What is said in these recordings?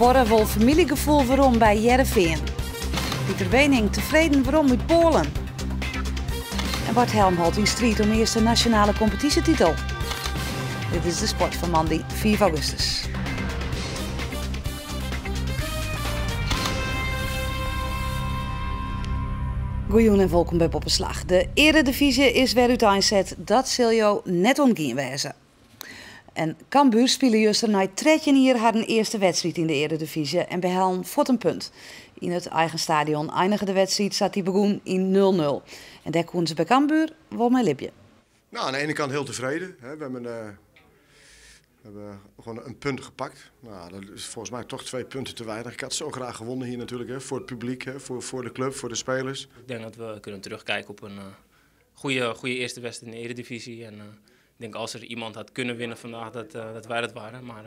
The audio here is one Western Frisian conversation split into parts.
Sporre wol famyljegefoel werom by Hearrenfean. Pieter Weening tefreden werom út Poalen. En Bart Helmholt yn striid om earste nasjonale kompetysjetitel. Dit is de sport fan moandei 5 augustus. Goejûn en wolkom by Boppeslach. De earedivyzje is wer úteinset. Dat sil jo net ûntgien wêze. En Cambuur spile juster nei 13 jier harren earste wedstriid yn de earedivyzje en behellen fuort in punt. Yn it eigen stadion einige de wedstriid sa't dy begûn yn 0-0. En dêr koene se by Cambuur wol mei libje. Nou, aan de ene kant heel tevreden. Hè. We hebben gewoon een punt gepakt. Nou, dat is volgens mij toch 2 punten te weinig. Ik had zo graag gewonnen hier natuurlijk. Hè. Voor het publiek, hè. Voor de club, voor de spelers. Ik denk dat we kunnen terugkijken op een goede eerste wedstrijd in de Eredivisie. En ik denk als er iemand had kunnen winnen vandaag, dat wij dat waren. Maar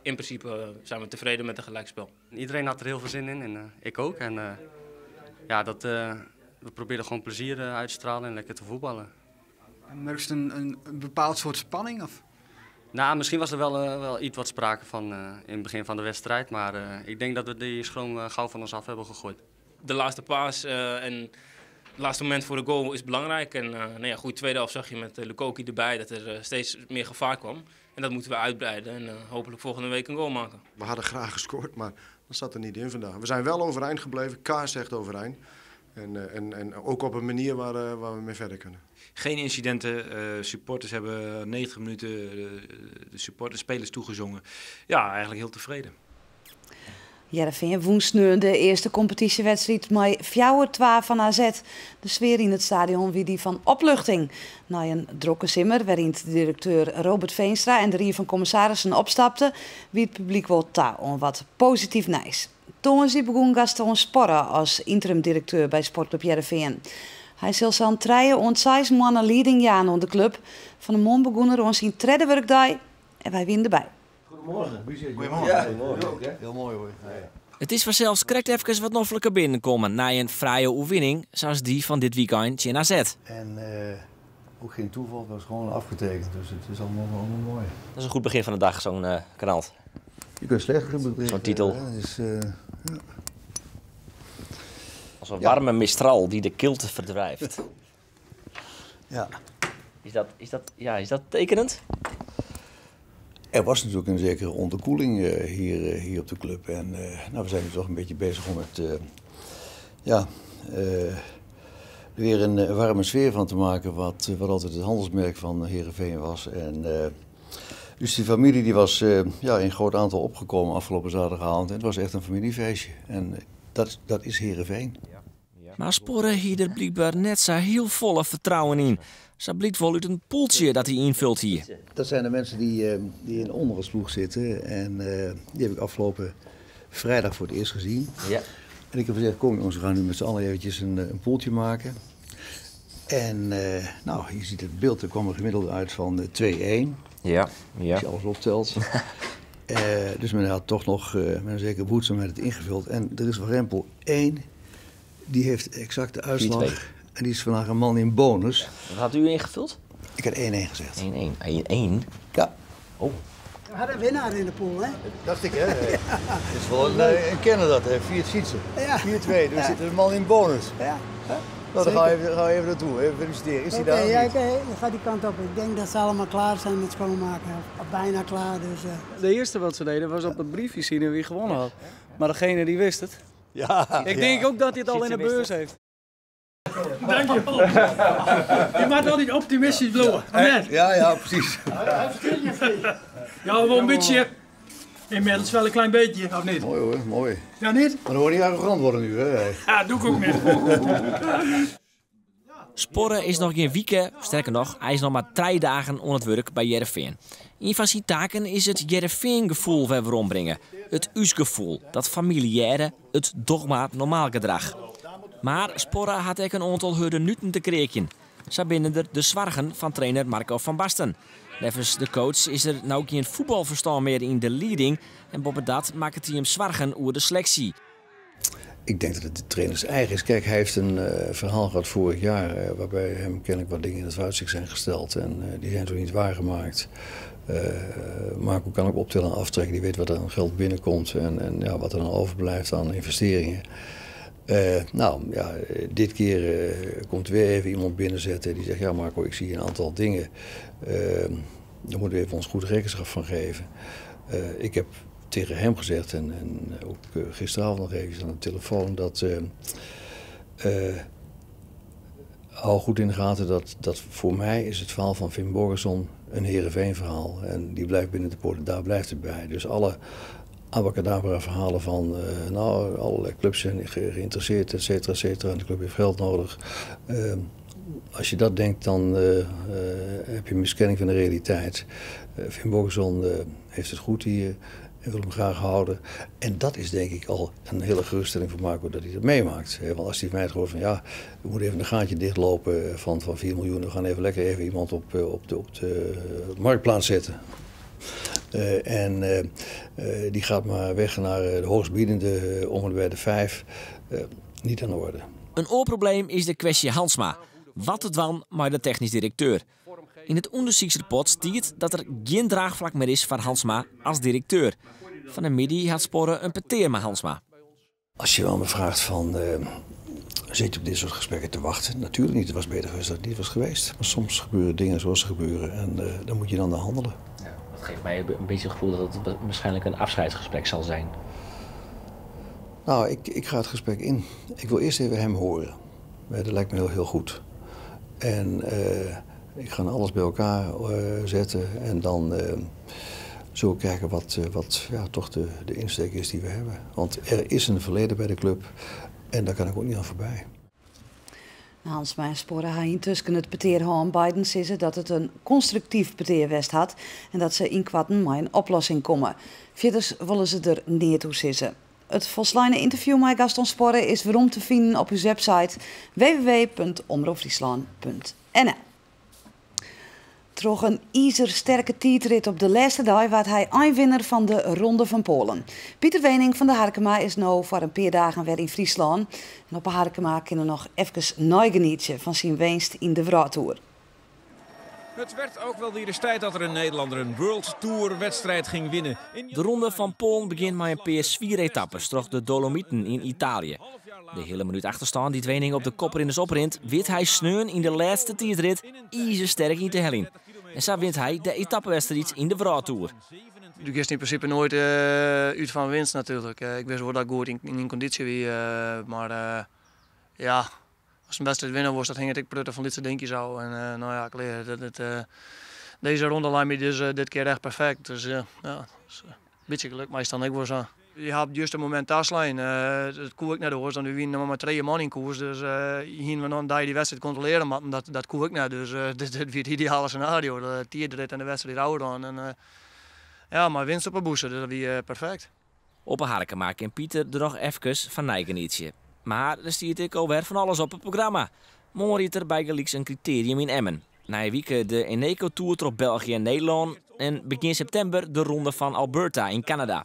in principe zijn we tevreden met het gelijkspel. Iedereen had er heel veel zin in en ik ook. En ja, we probeerden gewoon plezier uit te stralen en lekker te voetballen. En merkst je een bepaald soort spanning? Of? Nou, misschien was er wel iets wat sprake van in het begin van de wedstrijd. Maar ik denk dat we die schroom gauw van ons af hebben gegooid. De laatste paas en het laatste moment voor de goal is belangrijk. En nou ja, goed, tweede helft zag je met Lukoki erbij dat er steeds meer gevaar kwam. En dat moeten we uitbreiden en hopelijk volgende week een goal maken. We hadden graag gescoord, maar dat zat er niet in vandaag. We zijn wel overeind gebleven, kaars echt overeind. En ook op een manier waar we mee verder kunnen. Geen incidenten, supporters hebben 90 minuten de supporters, spelers toegezongen. Ja, eigenlijk heel tevreden. Hearrenfean wûn sneon de earste kompetysjewedstriid mei 4-2 fan AZ. De sfear yn it stadion wie dy fan opluchting. Nei in drokke simmer, wêryn't de direkteur Robert Veenstra en de rie fan kommissarissen opstapte, wie it publyk wol ta oan wat posityf nijs. Tongersdei begûn Gaston Sporre as interim-direkteur by Sportclub Hearrenfean. Hy sil sa'n 3 oant 6 moanne lieding jaan oan de klup. Fan 'e moarn begûn er oan syn tredde wurkdei en wy wiene derby. Goedemorgen. Goedemorgen. Ja, goedemorgen. Heel mooi hoor. It is fansels krekt efkes wat nofliker binnenkommen nei in frije oerwinning, sa dy fan dit wykein tsjin AZ. En ook geen toeval, het was gewoon afgetekend, dus het is allemaal mooi. Dat is een goed begin van de dag, zo'n krant. Je kunt slechter berichten, Zo'n titel. hè. Dus ja. Als een warme mistral die de kilte verdrijft. Ja. Is dat tekenend? Er was natuurlijk een zekere onderkoeling hier op de club. En we zijn nu toch een beetje bezig om het weer een warme sfeer van te maken, wat altijd het handelsmerk van Heerenveen was. En dus die familie die was in groot aantal opgekomen afgelopen zaterdagavond. En het was echt een familiefeestje. En dat is Heerenveen. Maar Sporre hier er blijkbaar net zo heel volle vertrouwen in. Ze blijkt wel uit een poeltje dat hij invult hier. Dat zijn de mensen die in de onderhoudsploeg zitten. En die heb ik afgelopen vrijdag voor het eerst gezien. En ik heb gezegd, kom jongens, we gaan nu met z'n allen eventjes een poeltje maken. En je ziet het beeld, er kwam een gemiddelde uit van 2-1. Als je alles optelt. Dus men had toch nog met een zekere behoedzaamheid het ingevuld. En er is van Rempel 1, die heeft exact de uitslag. 4-2. En die is vandaag een man in bonus. Wat had u ingevuld? Ik had 1-1 gezegd. 1-1. 1-1? Ja. Oh. We hadden een winnaar in de pool, hè? Dat dacht ik, hè? Het is wel een kenner dat, hè? 4 fietsen. 4-2, dus zit er een man in bonus. Ja. Nou, dan gaan we even naartoe. Even feliciteren. Is hij Oké, daar of ja, niet? oké, dan gaat die kant op. Ik denk dat ze allemaal klaar zijn met schoonmaken. Of bijna klaar. Dus. De eerste wat ze deden was op het briefje zien wie gewonnen had. Maar degene die wist het. Ik denk ook dat hij het al in de beurs heeft. Dank je wel. Je mag altijd optimistisch blijven. Ja, ja, ja, precies. Ja, wel een beetje. Inmiddels wel een klein beetje, of niet? Mooi hoor, mooi. Ja, niet? Maar dan word je arrogant worden nu, hè? Ja, doe ik ook niet. Sporre is nog geen week, sterker nog, hij is nog maar 3 dagen onder het werk bij Hearrenfean. Een van zijn taken is het Hearrenfean-gevoel weer werombrengen. Het us-gevoel, dat familiaire, het dogma normaal gedrag. Maar Sporre had ook een aantal hurde nuten te kreken. Zo binnen er de zwargen van trainer Marco van Basten. Volgens de coach is er nou geen voetbalverstand meer in de leading. En boppedat maakt het hem zwargen over de selectie. Ik denk dat het de trainers eigen is. Hij heeft een verhaal gehad vorig jaar waarbij hem kennelijk wat dingen in het vooruitzicht zijn gesteld. En die zijn toen niet waargemaakt. Marco kan ook optellen en aftrekken. Die weet wat er aan geld binnenkomt en ja, wat er dan overblijft aan investeringen. Nou ja, dit keer komt weer even iemand binnenzetten die zegt: Ja, Marco, ik zie een aantal dingen. Daar moeten we even ons goed rekenschap van geven. Ik heb tegen hem gezegd, en ook gisteravond nog even aan de telefoon, dat hou goed in de gaten dat voor mij is het verhaal van Finnbogason een Heerenveen verhaal. En die blijft binnen de poorten, daar blijft het bij. Dus alle abacadabra verhalen van nou, allerlei clubs zijn geïnteresseerd, et cetera, et cetera, en de club heeft geld nodig. Als je dat denkt, dan heb je een miskenning van de realiteit. Finnbogason heeft het goed hier en wil hem graag houden. En dat is denk ik al een hele geruststelling voor Marco dat hij dat meemaakt. Want als hij van mij het hoort van ja, we moeten even een gaatje dichtlopen van 4 miljoen. We gaan even lekker even iemand op de marktplaats zetten. En die gaat maar weg naar de hoogstbiedende om en bij de 5. Niet aan de orde. In oar probleem is de kwestje Hansma. Wat it dwaan mei de technysk direkteur. Yn it ûndersyksrapport stiet dat der gjin draachflak mear is foar Hansma as direkteur. Fan 'e middei hat Sporre in petear mei Hansma. Als je wel me vraagt van, zit je op dit soort gesprekken te wachten? Natuurlijk niet, het was beter geweest dat het niet was geweest. Maar soms gebeuren dingen zoals ze gebeuren en daar moet je dan naar handelen. Ja, dat geeft mij een beetje het gevoel dat het waarschijnlijk een afscheidsgesprek zal zijn. Nou, ik ga het gesprek in. Ik wil eerst even hem horen. Dat lijkt me heel, heel goed. En ik ga alles bij elkaar zetten en dan zo kijken wat ja, toch de insteek is die we hebben. Want er is een verleden bij de club en daar kan ik ook niet aan voorbij. Hansma en Sporre ha yntusken it petear hân. Beiden sizze dat it in konstruktyf petear west hat en dat se ynkoarten mei in oplossing komme. Fierders wolle se der neat oer sizze. It folsleine ynterview mei Gaston Sporre is werom te finen op ús website www.omropfryslân.nl. Troch in izersterke tiidrit op de lêste dei waard hy einwinner fan de Ronde fan Poalen. Pieter Weening fan de Harkema is no foar in pear dagen wer yn Fryslân. En op de Harkema kin er noch efkes neigenietsje fan syn winst yn de Wrâldtoer. Het werd ook wel weer eens tijd dat er een Nederlander een World Tour wedstrijd ging winnen. In De Ronde fan Poalen begjint mei in pear swiere etappes troch de Dolomieten yn Italië. De heale minút achterstân dy't Weening op de koprinners oprint, wit hy sneon yn de lêste tiidrit izersterk yn te heljen. En sa wint hy de etappewedstriid yn de Wrâldtoer. Du giest yn prinsipe noait út fan winst natuerlik. Ik wist wol dat ik goed yn kondysje wie, mar ja, ast in wedstriid winne wolst, dat hinget ek protte fan lytse dinkjes ôf. En no ja, klear. Dizze ronde lei my dus dit kear echt perfekt. Dus ja, dus, in bytsje gelok meist dan ek wol sa. Je ha op it juste momint taslein. Dat koe ik net oars, want we wiene noch mar trije man yn koers. Dus hiene we noch in dei dy wedstriid kontrolearje moatten. Dat koe ik net. Dus dit wie it ideale senario. De tiidrit en de wedstriid ôfrûn. En ja, mei winst op 'e bûse, dus dat wie perfekt. Op 'e Harkema kin Pieter der noch efkes fan neigenietsje. Mar der stiet ek alwer fan alles op it programma. Moarn rydt er bygelyks in kriterium yn Emmen. Nije wike de Eneco Tour troch België en Nederlân en begjin septimber de Ronde fan Alberta yn Kanada.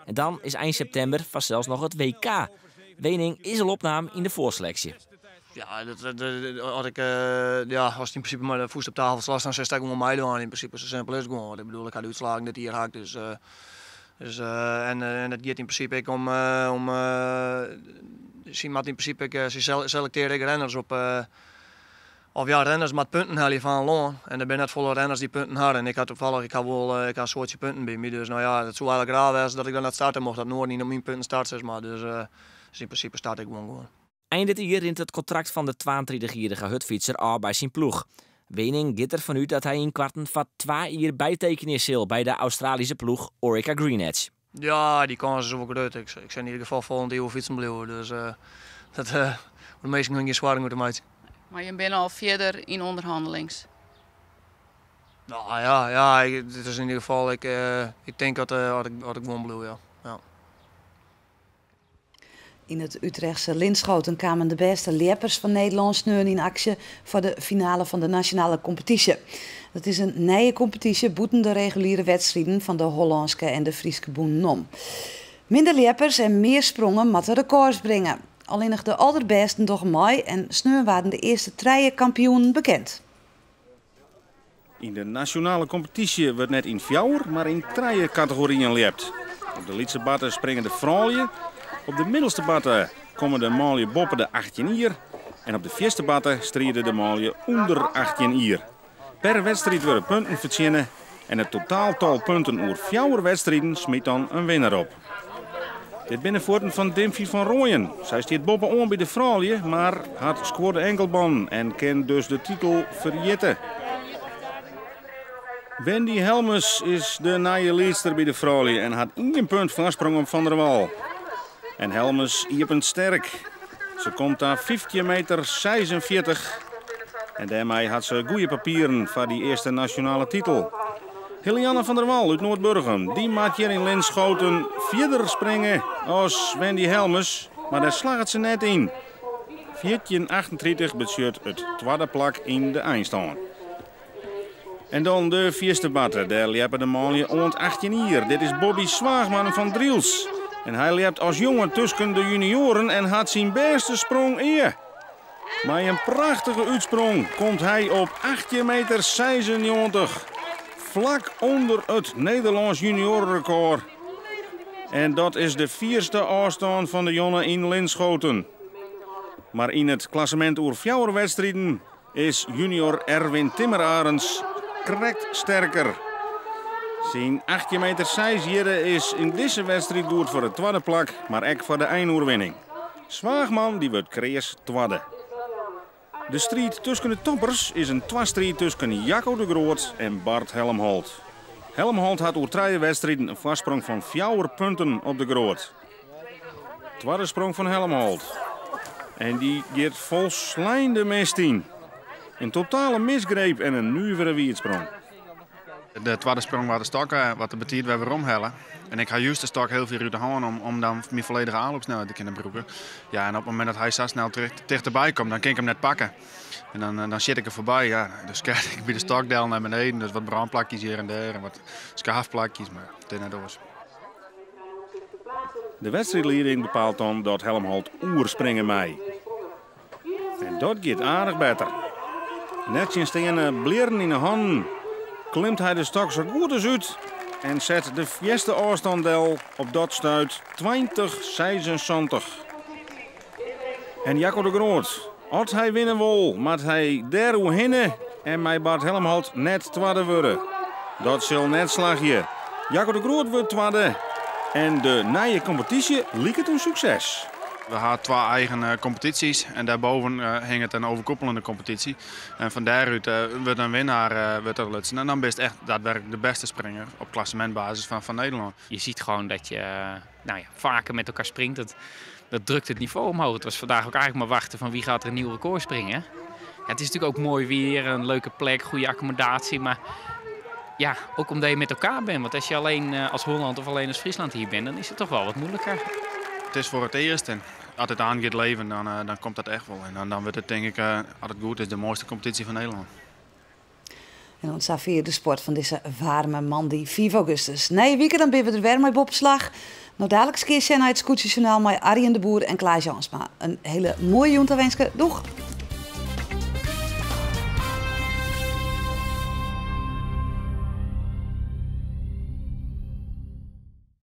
En dan is ein septimber fansels noch it WK. Weening is al opnaam yn de foarseleksje. Ja, dat as ik, ja, ast yn prinsipe mei de fûst op tafel slachst, dan silst ek gewoan meidwaan. Yn prinsipe, sa simpel is it gewoan. Ik bedoel, ik ha de útslaggen dit jier hakt, dus en it giet yn prinsipe ek om, sy moat yn prinsipe ek, sy selektearje ek renners op, of ja, renners moat punten helje fan in lân. En der binne net folle renners dy't punten ha. En ik ha tafallich, ik ha wol, ik ha in soadsje punten by my. Dus no ja, it soe eigentlik raar wêze dat ik dan net starte mocht, dat Noorden op myn punten start, sis mar. Dus yn prinsipe start ik gewoan. Ein dit jier rint it kontrakt fan de 32-jierrige hurdfytser ôf by syn ploech. Weening giet derfan út dat hy ynkoarten foar 2 jier bytekenje sil by de Australyske ploech Orica Green Edge. Ja, dy kâns is wol grut. Ik sil yn ieder gefal folgjend jier wol fytsen bliuwe. Dus dat de minsken gjin soargen oer te meitsjen. Mar je binne al fierder yn ûnderhannelings. No ja, dit is yn ieder gefal, ik tink dat ik gewoan bliuw, ja. Ja. Yn it Utrechtse Linschoten kamen de bêste ljeppers fan Nederlân sneon yn aksje foar de finale fan de nasjonale kompetysje. Dat is in nije kompetysje bûten de reguliere wedstriden fan de Hollânske en de Fryske bûnen om. Minder ljeppers en mear sprongen moatte rekôrs bringe. Allinnich de alderbêsten dogge mei en sneon waarden de earste trije kampioenen bekend. Yn de nasjonale kompetysje wurdt net yn fjouwer, mar yn trije kategoryen ljept. Op de lytse barte springe de froulju, op de middelste barte komme de manlju boppe de 18 jier en op de fierste barte stride de manlju ûnder 18 jier. Per wedstriid wurde punten fertsjinne en it totaaltal punten oer fjouwer wedstriden smyt dan in winner op. Dit binne fuotten fan Dimphy van Rooijen. Sy stiet boppe-oan by de froulju, mar hat skuorde enkelbannen en kin dus de titel ferjitte. Wendy Helmes is de nije liedster by de froulju en hat ien punt foarsprong op Van der Wal. En Helmes iepent sterk. Se komt ta 15 meter 46 en dêrmei hat se goede papieren foar dy earste nasjonale titel. Helianne van der Wal út Noardburgum, dy moat hjir yn Linschoten fierder springe as Wendy Helmes, mar dêr slagget se net yn. 14,38 betsjut it twadde plak yn de einstân. En dan de fierste barte, dêr ljeppe de manlju oant 18 jier. Dit is Bobby Zwaagman fan Drylts. En hy ljept as jonge tusken de junioaren en hat syn bêste sprong ea. Mei in prachtige útsprong komt hy op 18 meter 96. Flak ûnder it Nederlânsk junioarerekôr. En dat is de fierste ôfstân fan de jonge yn Linschoten. Mar yn it klassemint oer fjouwer wedstriden is junior Erwin Timmerarends krekt sterker. Syn 18 meter 6 jierre is yn dizze wedstriid goed foar it twadde plak, mar ek foar de einoerwinning. Zwaagman dy wurdt kreas twadde. De striid tusken de toppers is in twastriid tusken Jacco de Groot en Bart Helmholt. Helmholt hat oer trije wedstriden in foarsprong fan fjouwer punten op de Groot. Twadde sprong fan Helmholt. En dy giet folslein de mist yn. In totale misgreep en in nuvere wiedsprong. De twadde sprong waard de stok wat te betiid wer weromhelle. En ik ha juist de stok hiel fier út de hân om, om dan myn folledige aanloopsnelheid te kinnen brûken. Ja, en op it momint dat hy sa snel tichterby komt, dan kin ik him net pakken. En dan, dan sjit ik er foarby. Ja, dus skeat ik by de stok del nei beneden. Dus wat brânplakjes hjir en dêr en wat skaafplakjes, mar it is net oars. De wedstriidlieding bepaalt dan dat Helmholt oerspringe mei. En dat giet aardich better. Nettsjinsteande blierren yn 'e hannen klimt hy de stok sa goed as út en set de fierste ôfstân del op dat stuit 20,76. En Jacco de Groot, as hy winne wol, moat hy dêr oerhinne en mei Bart Helmholt net twadde wurde. Dat sil net slagje. Jacco de Groot wurdt twadde en de nije kompetysje liket in sukses. We ha twa eigen kompetysjes en dêrboven hinget in overkoepelende kompetysje. En fan dêrút wurdt in winnaar wurdt der lutsen. En dan bist echt daadwerkelijk de beste springer op klassementbasis fan, fan Nederlân. Je ziet gewoon dat je nou ja, vaker met elkaar springt. Dat, dat drukt het niveau omhoog. Het was vandaag ook eigenlijk maar wachten van wie gaat er een nieuw record springen. Ja, het is natuurlijk ook mooi weer, een leuke plek, goede accommodatie. Maar ja, ook omdat je met elkaar bent. Want als je alleen als Holland of alleen als Friesland hier bent, dan is het toch wel wat moeilijker. Het is voor het eerst en als het aan gaat leven, dan, dan komt dat echt wel. En dan, dan wordt het denk ik, als het goed is, de mooiste competitie van Nederland. En oant safier de sport fan dizze waarme moandei 5 augustus. Nije wike dan binne we der wer mei Boppeslach. No daliks kear sjen nei it Skûtsjesjoernaal mei Arjen de Boer en Klaas Jansma. In hiele moaie jûn tawinske. Doeg!